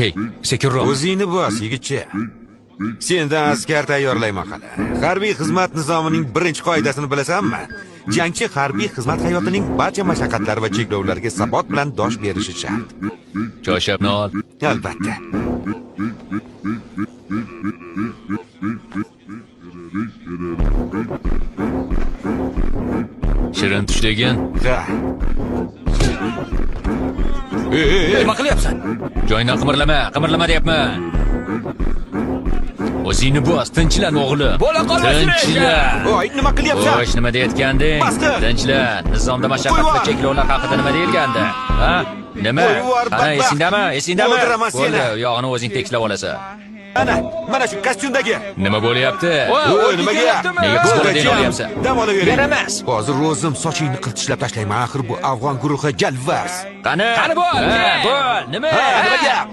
Hey, sekinroq. O'zingni bos, yigitcha. Sendan askar tayyorlayman hali. Harbiy xizmat nizomining birinchi qoidasini bilasanmi? Jangchi harbiy xizmat hayotining barcha mashaqqatlari va cheklovlariga sabot bilan dosh berishi shart. Choyshabni ol. Albatta. Shirin tush degin. Ha. Ey, ey, ey. Nima qilyapsan? Joyingdan qimirlama, qimirlama deyapman. O'zingni bos, tinchlan o'g'lim. Bo'la qolmasin, Tinchlan. Voy, nima qilyapsan? Xo'sh, nima deyotganding? Bas qil. Tinchlan. Nizomda mashaqqat va Qo'yvor. cheklovlar haqida nima deyilgandi? Ha? Nima? Qo'yvor, Qani badbaxt. esingdami? Esingdami? O'ldiraman seni. Bo'ldi, u yog'ini o'zing tekislab olasan. Ana, mana shu kostyumdagi. Nima bo'lyapti? Voy, nima gap? Nega qiz Bo'ldi, bola deyin jam. olyapsan? Dam olavering. Yaramas. Hozir o'zim sochingni qiltishlab tashlayman. Axir bu afg'on guruhi jalvas. Qani? Qani bo'l, Ha, bo'l. Nima? Ha, nima gap?